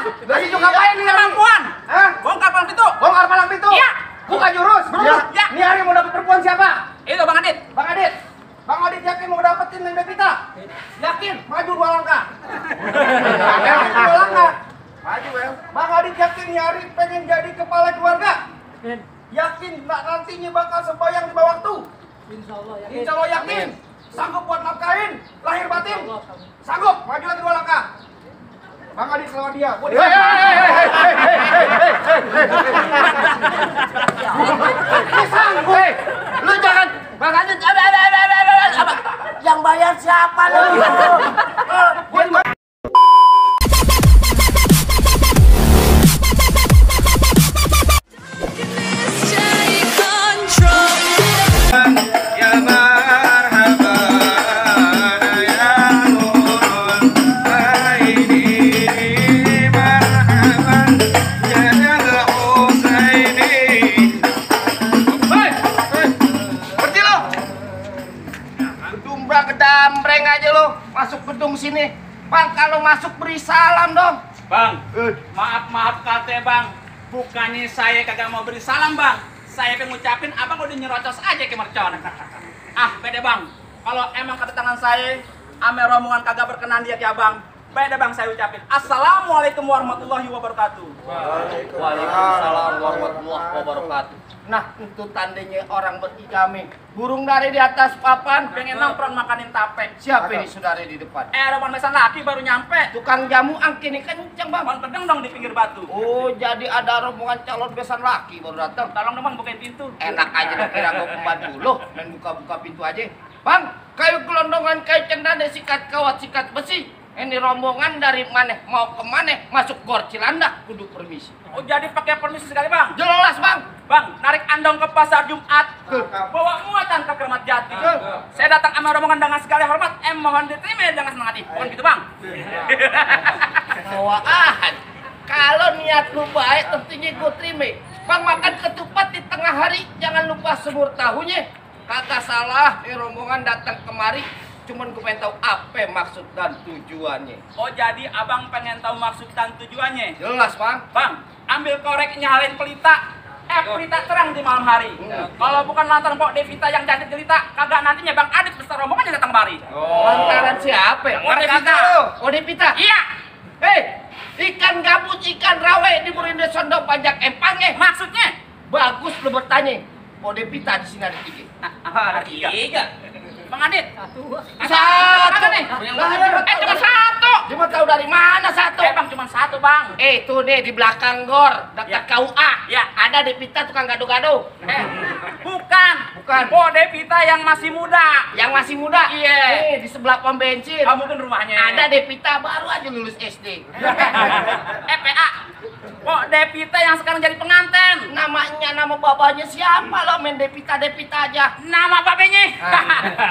Masih juga ngapain nih? Kemampuan. Hah? Bongkar palang pintu. Bongkar palang pintu? Iya. Buka jurus? Ya. Ini hari mau dapat perempuan siapa? Itu Bang Adit. Bang Adit. Bang Adit yakin mau dapetin Neng Devita? Yakin? Maju 2 langkah. Maju 2 langkah. Maju, Bang. Bang Adit yakin nih hari pengen jadi kepala keluarga? Yakin nggak nantinya bakal sembahyang di bawah waktu? Insya Allah yakin. Sanggup buat nafkahin lahir batin? Sanggup. Maju lagi 2 langkah. Bang Adit lawan dia. Sanggup. Lu jangan Bang Adit, apa? Yang bayar siapa lu? Gedambreng aja lo masuk gedung sini. Bang, kalau masuk beri salam dong. Bang, maaf kate Bang. Bukannya saya kagak mau beri salam Bang. Saya pengen ngucapin abang udah nyerocos aja ke mercon. Beda Bang. Kalau emang kedatangan saya ame rombongan kagak berkenan dia ke abang, beda Bang saya ucapin. Assalamualaikum warahmatullahi wabarakatuh. Waalaikumsalam warahmatullahi wabarakatuh. Nah, itu tandanya orang berigami. Burung dari di atas papan Pengen nongkrong makanin tape. Siapa ini saudara di depan? Rombongan mesan laki baru nyampe. Tukang jamu angkin ini kenceng, Bang. Bang pedeng dong di pinggir batu. Oh, jadi ada rombongan calon besan laki baru datang. Tolong dong Bang bukain pintu. Enak aja dong kira gua pembantu lo, main buka-buka pintu aja. Bang, kayu gelondongan kayu cendana sikat kawat sikat besi. Ini rombongan dari mana mau ke mana masuk gor Cilandak kudu permisi. Oh jadi pakai permisi sekali Bang. Jelas, Bang. Bang, narik andong ke pasar Jumat, bawa muatan ke Keramat Jati. Saya datang sama rombongan dengan segala hormat, mohon diterima dengan senang hati. Bukan gitu Bang. Bawaan. Kalau niat lu baik tentunya gue terima. Bang, makan ketupat di tengah hari jangan lupa semur tahunya. Kagak salah, rombongan datang kemari. Cuman gue pengen tahu apa maksud dan tujuannya. Oh jadi abang pengen tahu maksud dan tujuannya? Jelas, Bang. Bang, ambil korek nyalain pelita. Pelita terang di malam hari. Kalau bukan lantaran Pok Devita yang jadi jelita, kagak nantinya Bang Adit beserta rombongannya datang kemari. Lantaran siapa? Oh, Devita. Oh, Devita. Iya. Hei, ikan gabus, ikan rawe diburin di sondok pajak empangnya. Maksudnya? Bagus lu bertanya. Oh, Devita di sini ada 3. Ada 3. Bang Adit. Satu nih. Cuma satu. Cuma tahu dari mana satu? Bang cuma 1 Bang. Itu nih di belakang gor dekat KUA. Ya. Ada Devita tukang gado-gado. Bukan. Oh Devita yang masih muda. Yang masih muda. Iya. Di sebelah pom bensin. Mungkin rumahnya. Ada Devita baru aja lulus SD. PA. Oh Devita yang sekarang jadi pengantin. Nama babanya siapa lo? Main Devita aja. Nama babenya.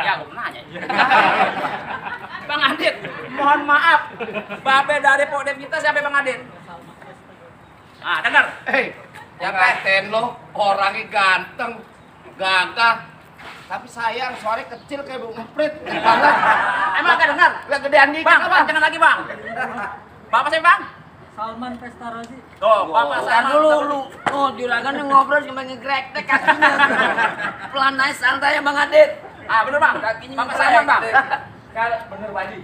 Ya aku nanya. Bang Adit, mohon maaf. Babe dari Pok Devita siapa Bang Adit? Dengar. Yang ngaten lo orangnya ganteng, gagah, tapi sayang suaranya kecil kayak bau ngeprit. Emang gak dengar? Lah gedean dikit Bang, apa? jangan lagi Bang. Bapak saya Bang? Salman Pestarozi. Tuh, Bapak saya Dulu. Oh, juragan ngobrol cuma ngegrek-grek kakinya. Pelan naik santai ya Bang Adit. Bener Bang, Bapak saya Bang. Kalau bener Badi.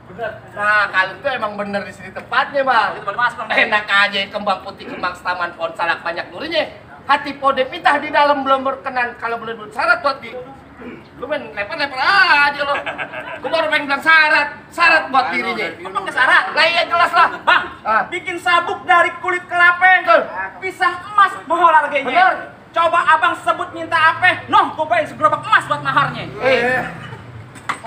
Bener. Nah, kalau itu emang bener di sini tepatnya, Bang. Itu baru masuk Bang. Enak aja kembang putih, kembang taman pohon salak banyak durinya. Hati Po Devita di dalam belum berkenan kalau belum bersyarat buat di. Lu main leper-leper aja lo. Gua baru pengen bilang syarat buat dirinya. Apa ke syarat? Lah iya jelas lah. Bang, bikin sabuk dari kulit kelapa. Pisang emas mahal harganya. Bener. Coba abang sebut minta apa? Noh, gua bayarin segerobak emas buat maharnya.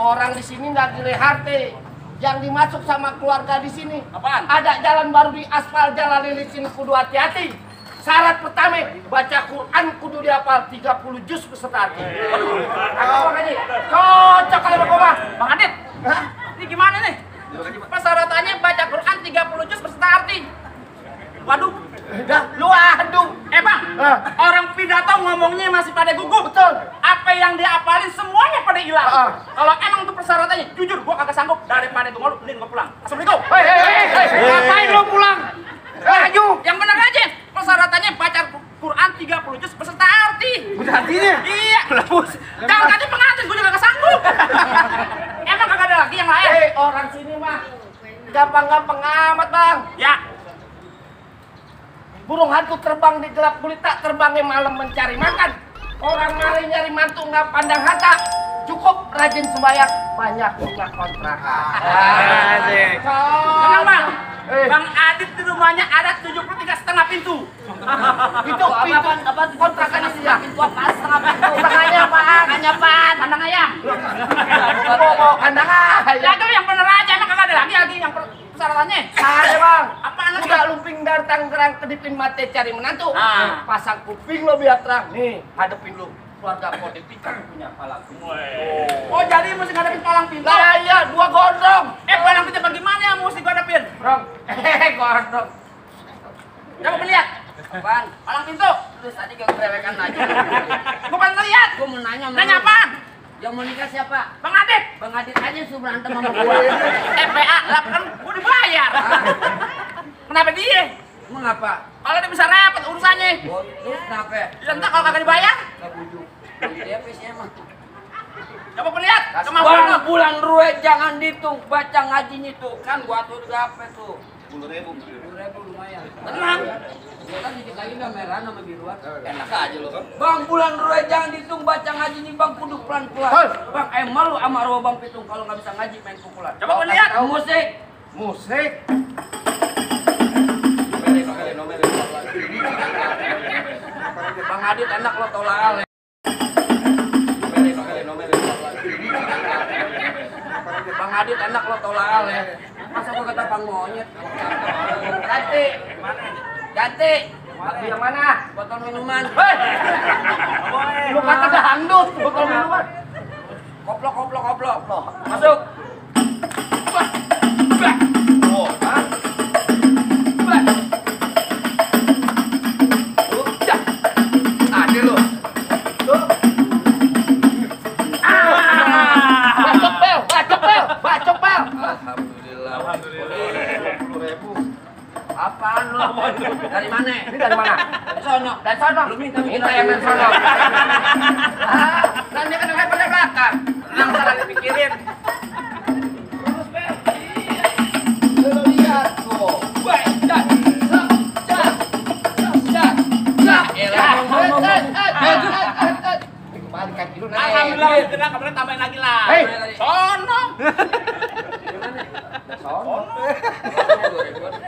Orang di sini nggak gile hati. Yang dimasuk sama keluarga di sini. Apaan? Ada jalan baru di aspal jalan di sini kudu hati-hati. Syarat pertama, baca Quran kudu dihafal 30 juz beserta arti. Makanya cocok kalau Bang. Bang Adit, ini gimana nih? Persyaratannya baca Quran 30 juz beserta arti. Waduh. Dah, lu aduh. Bang, orang pidato ngomongnya masih pada gugup. Betul. Apa yang dia apalin semuanya pada hilang. Kalau emang itu persyaratannya, jujur gua kagak sanggup. Daripada itu malu, mending gua pulang. Assalamualaikum. Hei, ngapain lu pulang? Burung hantu terbang di gelap gulita, terbangnya malam mencari makan. Orang mari nyari mantu nggak pandang harta. Cukup rajin sembahyang, banyak punya kontrakan. Asik. Tenang bang, Eh. Bang Adit di rumahnya ada 73,5 pintu. Itu pintu Apa kontrakan itu ya. Pintu apa setengah pintu? Tengahnya apaan? Tengahnya apaan? Kandang ayam. Pokok kandang Ya ayam. itu yang bener aja, emang kagak ada lagi yang persyaratannya. Ada bang. Apaan lagi? Udah lumping dari Tangerang kedipin mate cari menantu. Ah. Pasang kuping lo biar terang. Nih, hadepin lu. Keluarga kode pintar punya palang pintu. Oh jadi mesti ngadepin palang pintu. Lah iya, 2 gondrong. Palang pintu bagaimana yang mesti gua hadapin? Bang, gondrong. Coba melihat. Apaan? Palang pintu. Terus tadi gak kerewekan aja. Gua pengen lihat. Gue mau nanya sama Nanya lu. apaan? Yang mau nikah siapa? Bang Adit. Bang Adit aja suruh berantem sama gue. PA lah kan gua dibayar. Kenapa dia? Emang apa? Kalau dia bisa repot urusannya. Terus kenapa? Ya entar kalau kagak dibayar, Gak bujuk. Dia PC emang. coba perlihat kemampuan Bang, lo. bulan rue jangan ditung, baca ngajinya tuh. Kan gua atur gape tuh. 10.000. 10.000 lumayan. Tenang. Gua kan dikit lagi udah merah sama biruan. Enak aja lo kan. Bang, bulan rue jangan ditung, baca ngajinya bang kudu pelan-pelan. Hoi. Bang, malu sama roh bang pitung kalau nggak bisa ngaji main pukulan. Coba perlihat. Tahu musik. Musik. Bang Adit enak lo tolak. Bang Adit enak lo tolak ya. Masa gua kata bang monyet. Ganti. Ganti. Lagu yang mana? Botol minuman. Hei! Lu kata dangdut, botol minuman. Koplok, koplok, koplok. Masuk. Oh, hah? Ada lu. Tuh. Bacok bel, bacok bel, bacok bel. Alhamdulillah. 10.000. Apaan lo? Dari mana? Ini dari mana? Dari sono. Dari sono. Lu minta yang dari sono. Ah, dan dia kan ada pada belakang. Tenang, salah dipikirin. Lu lihat tuh. Wah, dah. Kembali kaki lu naik. Alhamdulillah, kita kemudian tambahin lagi lah. Hei. Sono. Sono.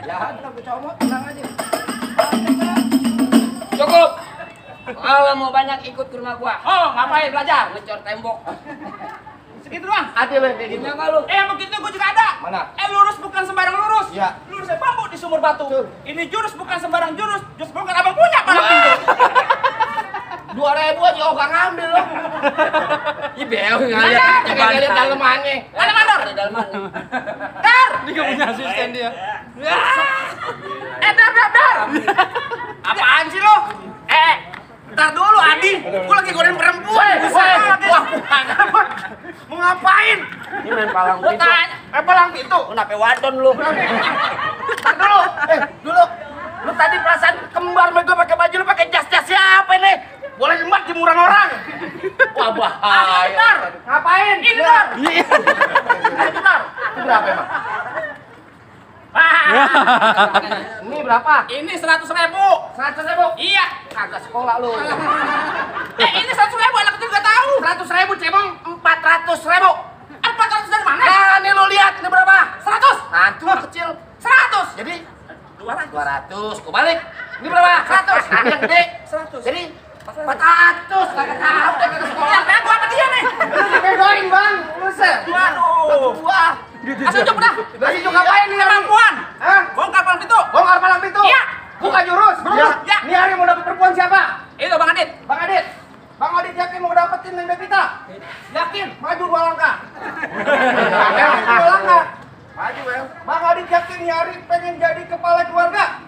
Ya, kita comot, tenang aja. Cukup. Kalau mau banyak ikut ke rumah gua. Oh, ngapain belajar? Ngecor tembok. Segitu doang. Ada lo kayak gitu. Punya nggak lu? Yang begitu gua juga ada. Mana? Lurus bukan sembarang lurus. Iya. Lurusnya bambu di sumur batu. Betul. Ini jurus bukan sembarang jurus. Jurus bukan abang punya palang pintu. 2.000 aja ogah ngambil lo. Ih, beo Lihat, lihat dalemannya. Ada mandor. Ada dalemannya. Dar. Ini gak punya asisten dia. Dar. Apaan sih lo? Ntar dulu Adi, gua lagi goreng perempuan. Wah, mau ngapain? Ini main palang Gua pintu. tanya, palang pintu. Kenapa wadon lu? Ntar dulu. Dulu. Lu tadi perasaan kembar sama gue pakai baju lu pakai jas-jas siapa nih? Boleh jembat jemuran orang. Wah, Asli bahaya. Dar. Ngapain? Ini Dar. Itu Dar. Itu berapa emang? Ini berapa? Ini 100.000. 100.000. Iya. Kagak sekolah lu. Ini 100.000 anak kecil gak tahu. 100.000 cemong 400.000. 400 dari mana? Nah, ini lu lihat ini berapa? 100. Hantu kecil. 100. Jadi 200. 200. Kau balik. Ini berapa? 100. Nah, ini yang gede. 100. Jadi 400. Kagak tahu deh kagak sekolah. Yang bego apa dia nih? Begoin, Bang. Buset. Waduh. Wah. Asal coba dah. Lagi juga ngapain nih? Kemampuan. Hah? Bongkar palang pintu. Bongkar palang pintu? Iya. Buka jurus? Ya. Ini hari mau dapet perempuan siapa? Itu Bang Adit. Bang Adit. Bang Adit yakin mau dapetin Neng Devita? Yakin? Maju 2 langkah. Maju 2 langkah. Maju, Bang. Bang Adit yakin nih hari pengen jadi kepala keluarga?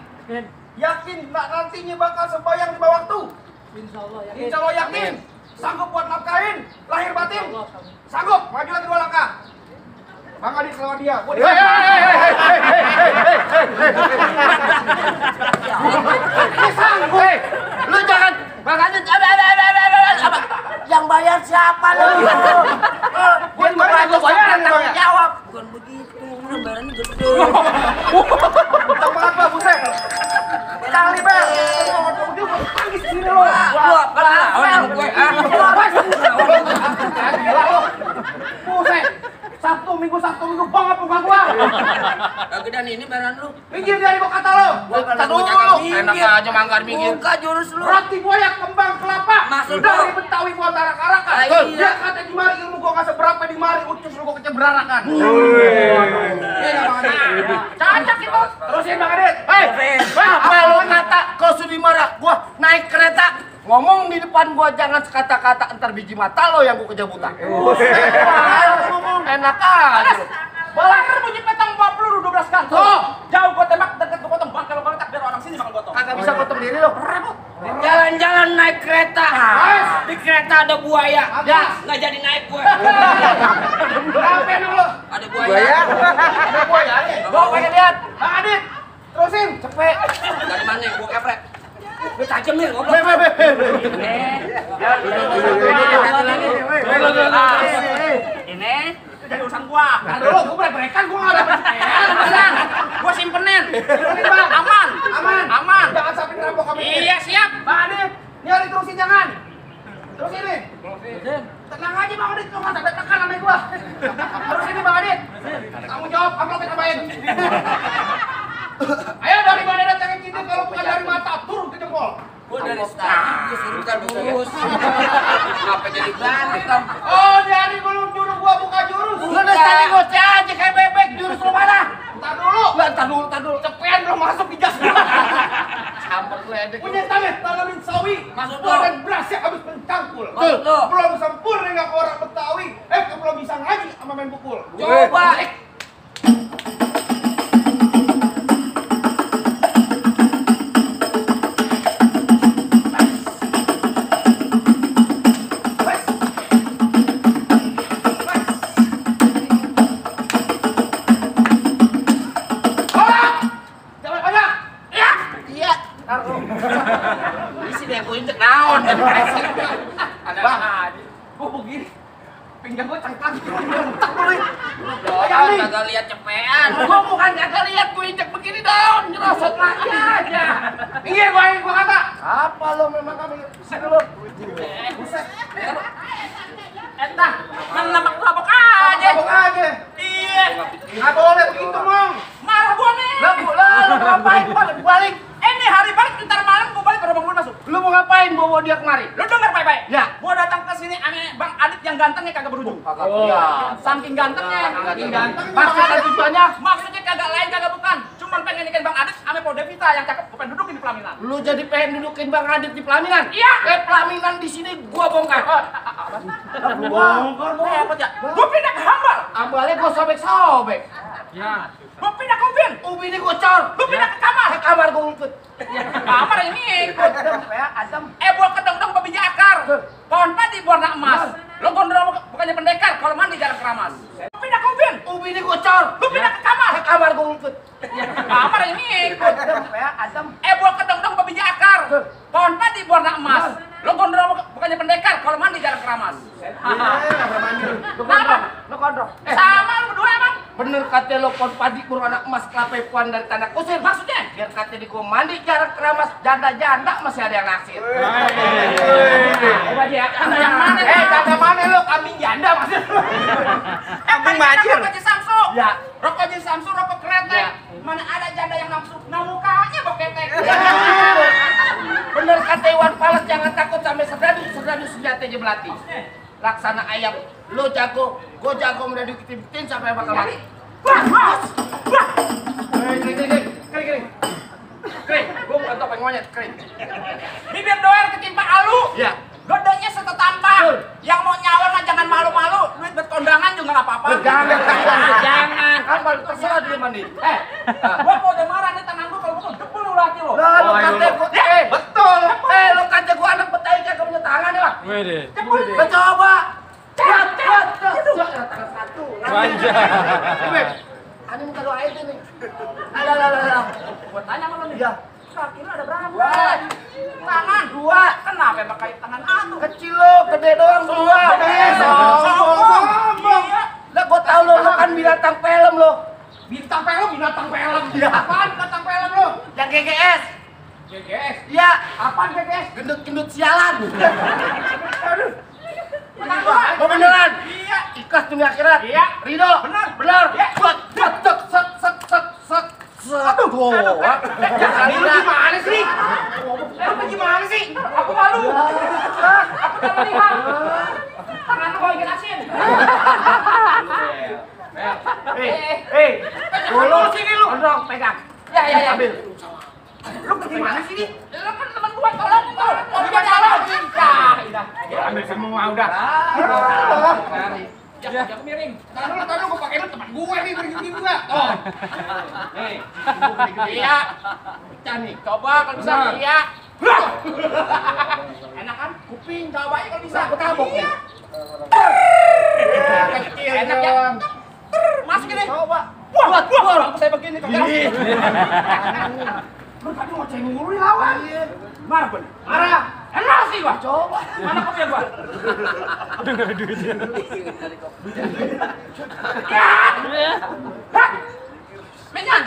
Yakin nak nantinya bakal sembahyang di bawah waktu? Insya Allah ya. Insya Allah yakin. Sanggup buat nafkahin lahir batin? Sanggup. Maju lagi 2 langkah. Bang Adit lawan dia. Ini sanggup. Lu jangan Bang Adit, apa? Yang bayar siapa lu? Gua di mana itu bayaran tanggung ya? jawab. Bukan begitu, bayarannya gede. Utang banget, Pak, buset. Kali, Bang. dan ini baran lu. Minggir dari gua kata lo. Tadi dulu. enak aja manggar minggir. Buka jurus lu. Roti buaya kembang kelapa. Maksud dari lu? Betawi gua tarak-arakan. Ah, iya. Dia kata di mari ilmu gua nggak seberapa di mari ucus lu gua kecebrarakan. Cocok itu. Terusin Bang Adit. Hei, apa lu kata kau sudah marah? Gua naik kereta ngomong di depan gua jangan sekata-kata entar biji mata lo yang gua kejabutan. Enak aja. Balakar bunyi petang bawa peluru 12 kantong. Oh. Jauh gua tembak, dekat gua potong. Bang kalau tak biar orang sini makan gotong. Kagak bisa potong diri lo. Jalan-jalan naik kereta. Di kereta ada buaya. Ya. Nggak jadi naik gue. Apa dulu? Ada buaya. Ada buaya nih. Gua pengen lihat. Bang Adit. Terusin, cepet. Dari mana? Gue kepret. Gue tajem nih, goblok. Ini jadi urusan gua. Nah dulu, gua break-breakan, gua nggak dapet Pesan, gua simpenin. Bang. Aman. Aman. Aman. Jangan sampai ngerampok kami. Iya, siap. Bang Adit, nyari terusin jangan. Terusin nih. Tenang aja Bang Adit, lu nggak sampai tekan sama gua. Terusin nih Bang Adit. Tanggung jawab, amplopnya tambahin. Ayo dari mana datangin cinta kalau bukan dari mata, turun ke jempol. Gue dari tadi gue suruh kan bungkus. Kenapa jadi berantem? Oh, dari belum jurus gua buka jurus. Lu udah tadi goceh aja kayak bebek, jurus lu mana? Entar dulu. Cepean belum masuk di jas gua. Campur ledek. Punya tangan tanamin sawi. Maksud lu? Dan beras yang habis mencangkul. Maksud lu? Belum sempurna nggak ke orang Betawi. Belum bisa ngaji sama main pukul. Coba. Jangan banyak. Iya. Isi deh gue injek naon. Ada aja. Gua begini. Pinggang gua cangkang. Entek lu. Jangan kagak lihat cepean. Gua bukan kagak lihat gua injek begini daun. Nyerosot lagi aja. Iya gua kata. Apa lo memang kami sini lu. Buset. Entah, menabak-nabak aja. Mabok aja. Iya. Nggak boleh begitu, Mong. Marah gua nih. Lu ngapain balik? Ini hari balik ntar malam gua balik baru bangun masuk. Lu mau ngapain bawa dia kemari? Lu denger baik-baik. Ya. Gua datang ke sini ame Bang Adit yang gantengnya kagak berujung. Iya. Saking gantengnya. Saking ganteng. Maksudnya tujuannya? Maksudnya kagak lain kagak bukan. Cuman pengen nikahin Bang Adit ame Po Devita yang cakep. Gua pengen dudukin di pelaminan. Lu jadi pengen dudukin Bang Adit di pelaminan? Iya. Pelaminan di sini gua bongkar. Bongkar apa ya? Gua pindah ke Hambar. Ambalnya gua sobek-sobek. Ya. Gua pindah ke Ubin. Ubin ini gua cor. Gua pindah ke kamar. Ke kamar gua ngikut. Kamar ini ikut. Adem. Gua kedong-dong babi jakar. Pohon padi warna emas. Lo gondrong bukannya pendekar, kalau mandi jarang keramas. Gua pindah ke Ubin. Ubin ini gua cor. Gua pindah ke kamar. Ke kamar gua ngikut. Kamar ini ikut. Adem. Gua kedong-dong babi jakar. Pohon padi warna emas. Lo gondrong bukannya pendekar, kalau mandi jarang keramas. Kenapa? Lu kodok. Sama lu berdua emang. Bener kata lo pohon padi berwarna emas kelapa puan dari tanah kusir. Maksudnya? Biar kata di gua mandi jarang keramas, janda-janda masih ada yang naksir. Coba dia, ada yang mana? Janda mana lo? Kambing janda maksud lo. Kambing banjir. Rokok Haji Samsu. Ya. Rokok Haji Samsu, rokok kretek. Ya. Mana ada janda yang nafsu? Nah mukanya boketek. Bener kata Iwan Fals jangan takut sampai serdadu senjata aja belati. Laksana ayam, lo jago, gua jago udah dikitin sampai bakal mati. Kering, gua bukan topeng monyet, kering. Bibir doer ketimpa alu. Ya. Godanya setetampak. Yang mau nyawar mah jangan malu-malu. Duit buat kondangan juga nggak apa-apa. Jangan. Jangan. Kan terserah dia mandi. Gua mau udah marah nih tangan gua kalau betul jebul lu laki lo. Lah lo kata gua, betul. Lo kata gua anak Betawi kagak punya tangan ya. Jebul. Lo coba. Tangan satu. Ani minta doa itu nih. Alah. Gua tanya sama lu nih. Ya. Kaki lu ada berapa? Dua. Tangan. Dua. Kenapa pakai tangan atuh? Kecil lo, gede doang dua. Sombong. Iya. Lah gua tahu lo kan binatang film lo. Binatang film. Iya. Apaan binatang film lu? Yang GGS. GGS. Iya. Apaan GGS? Gendut-gendut sialan. Aduh. Benar Mau beneran? Iya. Ikhlas dunia akhirat. Iya. Ridho. Benar. Benar. Iya. Buat. Set. Aduh, gua. Lu gimana sih? Lu gimana sih? Aku malu. Aku tak melihat. Tangan lu ikan asin. Lu sini lu. Ondong, pegang. Ya. Ambil. Lu gimana sih nih? Lu kan teman gua, tolong. Ya, Ambil semua udah. jangan miring. Tahan dulu gua pakai lu teman gue nih begini juga. Oh. Iya. Pecah nih. Coba kalau bisa iya. Enak kan? Kuping coba aja kalau bisa. Gua tabok ya. Kecil. Enak ya. Masukin deh. Coba. Wah, saya begini kagak. Lu tadi ngoceh mulu nih lawan. Marah bener. Marah. Enak sih gua. Coba. Mana kopi gua? Udah enggak ada duitnya. Ya. Menyan.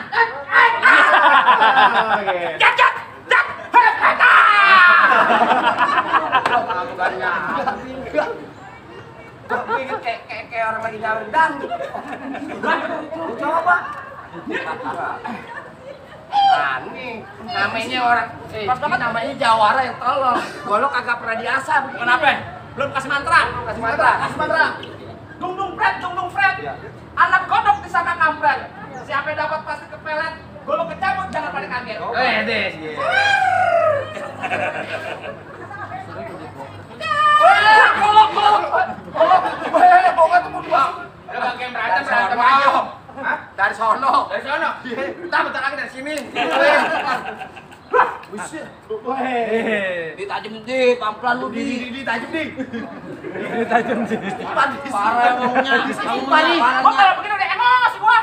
Jat. Kayak orang lagi jalan dangdut. Coba. Nih, namanya orang, namanya jawara yang tolong. Golok kagak pernah diasah. Kenapa? Belum kasih mantra. Kasih mantra. Dung Fred. Anak kodok disangka kampret. Siapa yang dapat pasti kepelet. Golok kecabut jangan pada kaget. Des. Golok. Bohongan tuh gua. Udah bagian berantem aja. Dari sono. Bentar lagi dari sini. Ditajem di, pelan lu di. Tajam di. Parah emangnya. Gua kalau begini udah emosi gua.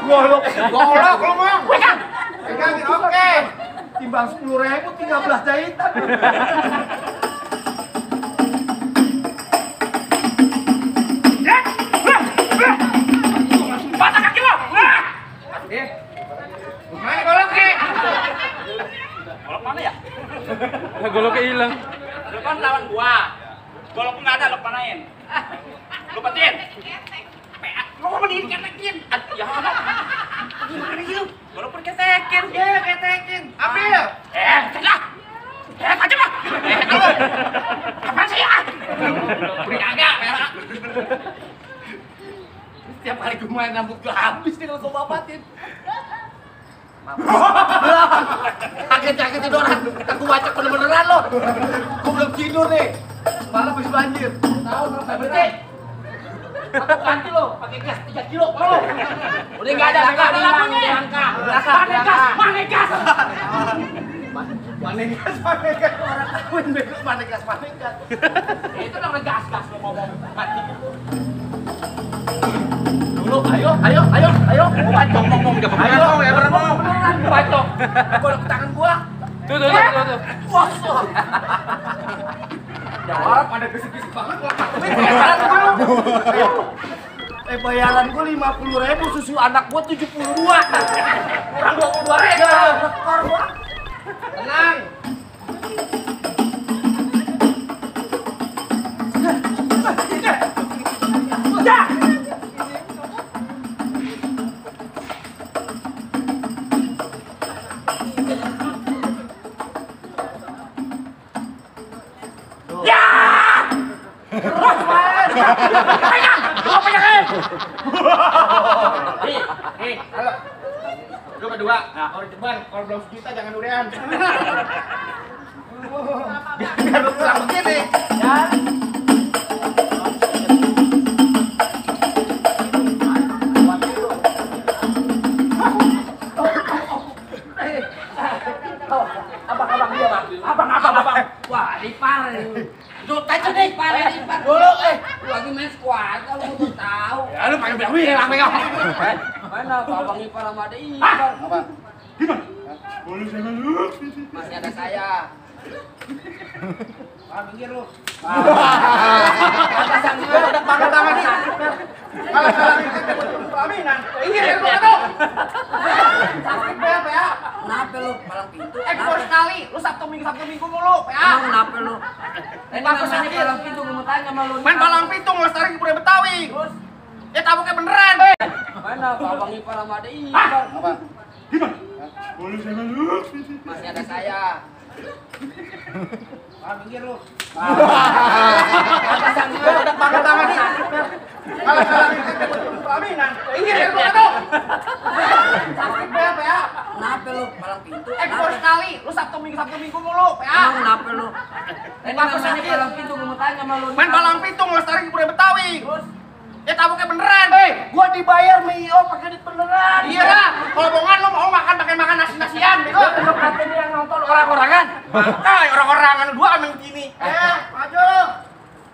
Golok lu mau. Pegangin, oke. Timbang 10.000 13 jahitan. Patah kaki lo. Mana golok ke? Golok mana ya? Goloknya hilang. Lu kan lawan gua. Golok nggak ada, lu panain. Lu petin. Lu mau diketekin. Ya apa? Gimana sih lu? Golok perketekin. Iya, ketekin. Ambil. Celah. Tajam lah. Apaan sih ya? Beri kagak, merah. Setiap kali gue main rambut gue habis nih kalau gue babatin. Kaget orang. Aku baca bener-beneran lo. Gue belum tidur nih. Malah habis banjir. Tahu berarti. Aku ganti lo, pakai gas 3 kilo. Udah enggak ada lampunya. Mana gas? Orang kawin bego mana gas. Itu namanya gas lo ngomong. Mati. Dulu, ayo. Bacok ngomong enggak beneran. Ayo, beneran. Bacok. Golok tangan gua. Tuh. Wah. Jawab ada gesek-gesek banget lo. Bayaran gua 50.000, susu anak gua 72. Kurang 22.000. Rekor gua. Tenang. Halo. Lu kedua. Kalau diceban, kalau belum sejuta jangan durian. Biar lu pulang begini. Ya. Abang dia, Bang. Abang. Wah, dipar. Juta aja deh, dipar. Dulu, lu lagi main squad, lu udah tahu. Ya lu pakai bilang hilang pegang. Mana abang ipar sama ada ipar. Apa? Gimana? Boleh sama lu. Masih ada saya. Minggir lu. Atasan gue udah banget sama nih. Kalau pelaminan. Ini lu kata. Sakit apa ya? Kenapa lu palang pintu? Gue sekali. Lu Sabtu Minggu mulu, PA. Emang kenapa lu? Ini namanya palang pintu, lu mau tanya sama lu. Main palang pintu ngelestariin budaya Betawi. Terus Dia tabuknya beneran. Mana Abang Ipar sama ada Ipar? Apa? Masih ada saya. Minggir lu. Atasan gue udah Pakai tangan nih. Kalau pelaminan. Inggir ya gua tuh. Sakit PA. Kenapa lu palang pintu? Ekspor sekali. Lu Sabtu Minggu mulu PA. Emang kenapa lu? Ini namanya palang pintu, gue mau tanya sama lu. Main palang pintu ngelestariin budaya Betawi. Dia tabuknya beneran. Gua dibayar MIO pakai duit beneran. Iya lah. Kalau bohongan lu mau makan pakai makan nasi-nasian bego. Lu katanya yang nonton orang-orangan. Makanya orang-orangan gua emang begini. Maju lu.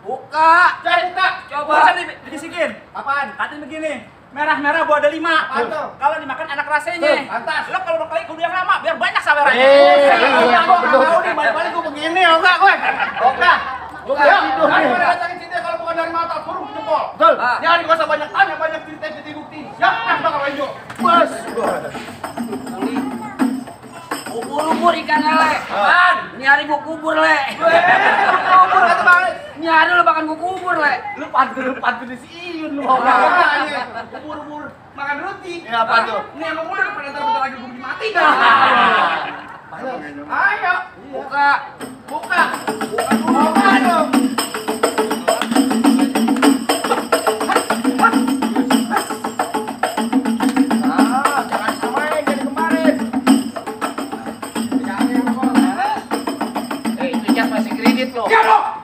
Buka. Cari buka. Coba. Bisa dibisikin. Apaan? Katanya begini. Merah-merah buah ada 5. Apaan tuh? Kalau dimakan enak rasanya. Tuh, pantas. Lo kalau berkali kudu yang lama biar banyak sawerannya. Gua tahu nih balik-balik gua begini ya enggak gue. Oke. Ya, tidur kan nih. gua datangin cinta kalau bukan dari mata, suruh jempol. Betul. Nyari gak usah banyak tanya, banyak cerita bukti. Siap, kan bakal lanjut. Bos. Ubur-ubur ikan lele. Apaan? Ini hari gua kubur, Le. Kubur kata Bang. Ini hari lu makan gua kubur, Le. Lu pantun si Iyun lu. Ubur-ubur makan roti. Ya apa tuh? Ini emang udah pada bentar lagi gue mati. Ayo. Buka. Buka. Buka dong. Jangan samain jadi kemarin. Itu jas masih kredit loh. Ya lo.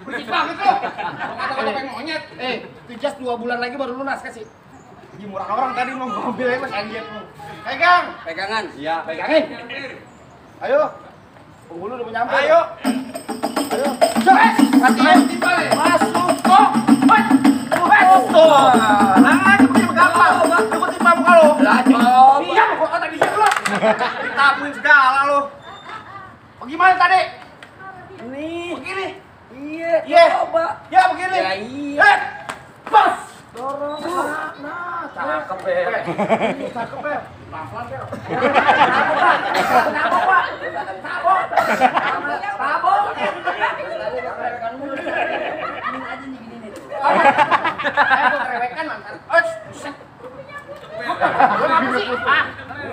Berisik banget lo. Kata-kata pengen monyet. Itu jas 2 bulan lagi baru lunas kasih. Ih, murah orang tadi mau mobilnya mas anjir lu. Pegang. Pegangan. Iya, pegangin. Ayo. Penghulu udah nyampe. Ayo. Ayo. Cek. Hati-hati timbal. Masuk kok. Tuh. Nah, aja begini gampang. Lu timpa muka lu. Lah, coba. Iya, gua kata di situ lu. Ditabuin segala lu. Bagaimana tadi? Ini. Begini. Iya, Iya. coba. Ya begini. Ya iya. Bos. Dorong. Nah, cakep ya. Cakep ya. Pelan-pelan ya. Kenapa, Pak? Tabok. Tabok. Ayo kerewekan mantan. Buset.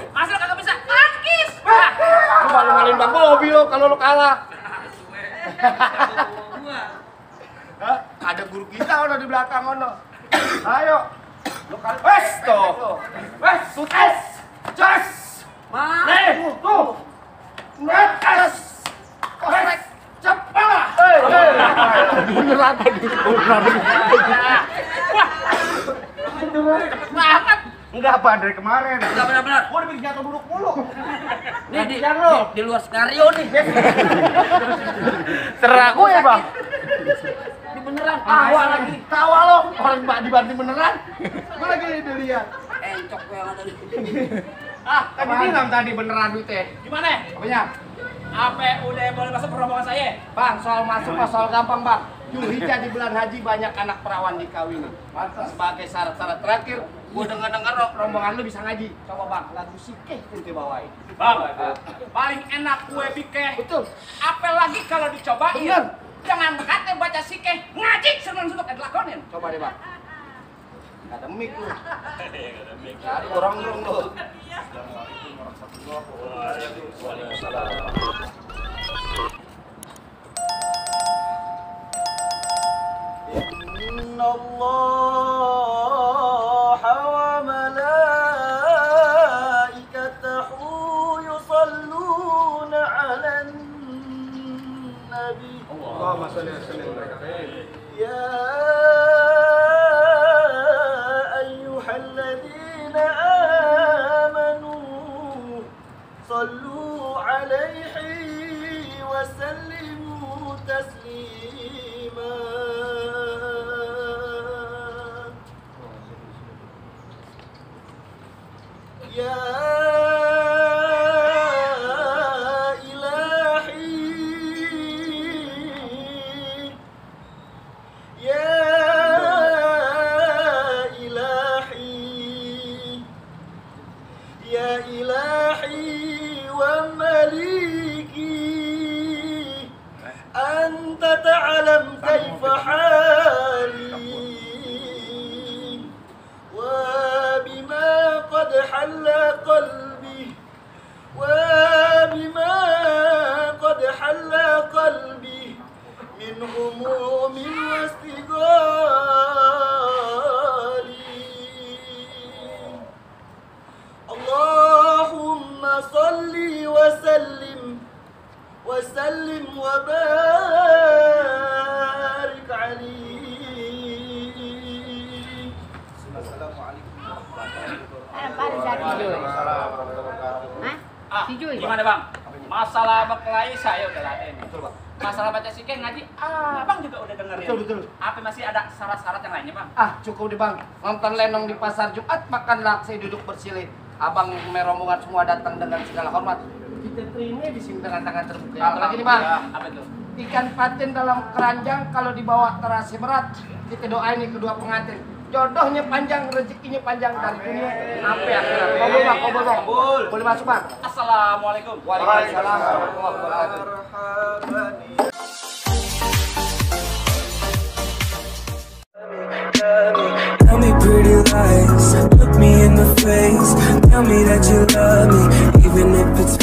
Masa lo kagak bisa angkis? Lu malu-maluin Bang Bobi lo kalau lu kalah. Hah? Ada guru kita ono di belakang ono. Ayo. Lu kalah. Wes tuh. Wes, sukses. Jas. Tuh. Netes. Korek. Cepat. Beneran tadi. Cepet banget. Enggak apa dari kemarin. Enggak benar-benar. Gua udah bikin jatuh duduk mulu. Nih Latihan lu. di luar skenario nih. Serah gue ya, Bang. Ini beneran. Tawa lagi. Tawa lo. Orang dibanting beneran. Gua lagi lihat. Encok gue yang ada di Kan bilang tadi beneran duitnya. Gimana? Apanya? Apa udah boleh masuk ke rombongan saya? Bang, soal masuk mah soal gampang, Bang. Julhijjah di bulan haji banyak anak perawan dikawini. Sebagai syarat-syarat terakhir, gua denger-denger rombongan lu bisa ngaji. Coba Bang, lagu sikeh ente bawain. Bang, paling enak kue bikeh. Betul. Apalagi kalau dicobain. Bener. Jangan berkata baca sikeh, ngaji senang suntuk dilakonin. Coba deh, Bang. Gak ada mic lu. Cari orang dong lu. إن الله وملائكته يصلون على النبي اللهم صل وسلم يا أيها الذين آمنوا صلوا عليه وسلموا تسليما يا إلهي يا إلهي يا إلهي ومليكي أنت تعلم كيف حالي Ah, gimana bang? Masalah berkelahi saya udah laden. Betul, Bang. Masalah baca sikeng ngaji, abang juga udah dengerin. Betul, betul. Apa masih ada syarat-syarat yang lainnya bang? Ah, cukup deh bang. Nonton lenong di pasar Jumat, makan laksai duduk bersilih. Abang rombongan semua datang dengan segala hormat. Kita terima di sini dengan tangan terbuka. Apalagi nih bang, Apa itu? ikan patin dalam keranjang kalau dibawa terasa berat. Kita doain nih kedua pengantin. Jodohnya panjang, rezekinya panjang dari dunia sampai akhirat. Kobol bang, kobol bang. Boleh masuk bang. Assalamualaikum. Waalaikumsalam warahmatullahi wabarakatuh. Tell me pretty lies, look me in the face. Tell me that you love me, even if it's